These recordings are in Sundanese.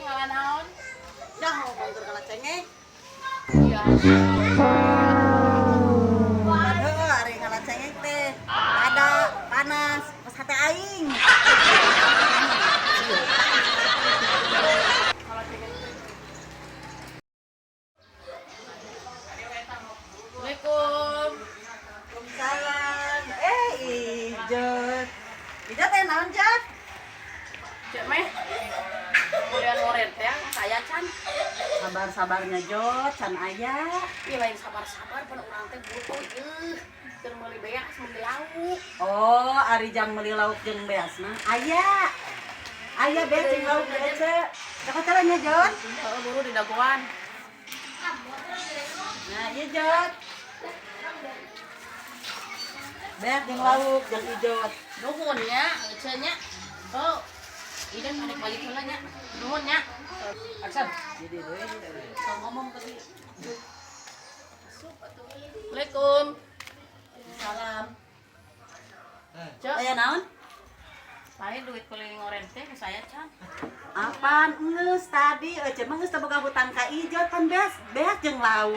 Ngala naon? Dah mau bangker ngala cengek. Iya. Aduh, ari ngala cengek teh. Ada panas, pas hate aing. Ngala cengek teh. Assalamualaikum. Waalaikumsalam. Eh, Ijot. Ijot teh naon, Jot? Cek meh. Kemudian ngoren teh saya can. Sabar-sabarnya Jot, can aya. Ih lain sabar-sabar pan urang teh butuh ieu. Keur meuli beas meuli lauk. Oh, ari jang meuli lauk jeung beasna. Aya. Aya beas jeung lauk beas. Cakap caranya, Jot. Heeh, buru di dagoan. Nah, iya Jot. Beas jeung lauk jeung Ijot. Nuhun nya, ece nya. Oh, ini ada balik heula nya. Nuhun nya. Action. Jadi deui, so ngomong tadi. Assalamualaikum. Salam. Cek, Aya naon? lain duit beli ngoren teh ke saya can. Apaan geus tadi ece mah geus teu boga hutang ka Ijot kan beas, beas jeung lauk.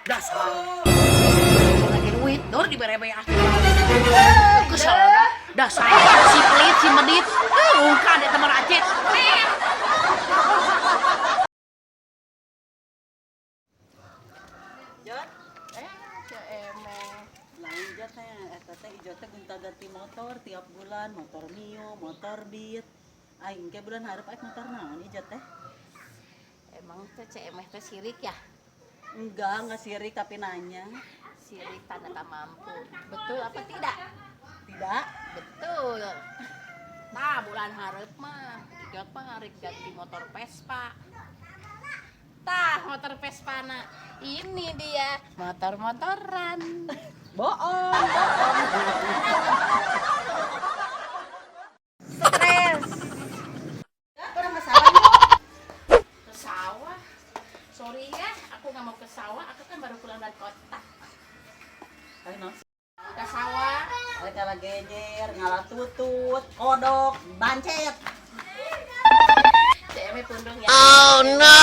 Dasar. Lagi duit, dor dibere beas. Kesel dah. Dasar si pelit si medit. Ungkan eta mah racet. Jot, Eh, Cek emeh. lain Jot teh eta teh Ijot teh gonta-ganti motor tiap bulan, motor Mio, motor Beat. Aing ke bulan hareup aing motor naon Ijot teh? Emang teh Cek emeh teh sirik ya? Enggak sirik tapi nanya. Sirik tanda tak mampu. Betul apa tidak? Tidak. Betul. Nah, bulan hareup mah Ijot mah rek ganti motor Vespa. Tah, motor Vespa na. Ini dia motor-motoran. Bohong, bohong. Stres. Ya, kurang masalah yuk. Ke sawah. Sorry ya, aku nggak mau ke sawah. Aku kan baru pulang dari kota. Ayo, naon? Ke sawah. Ayo ngala gejer, ngala tutut, kodok, bancet. Cek Eme pundung ya. Oh no.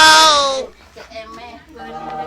Cek Eme pundung.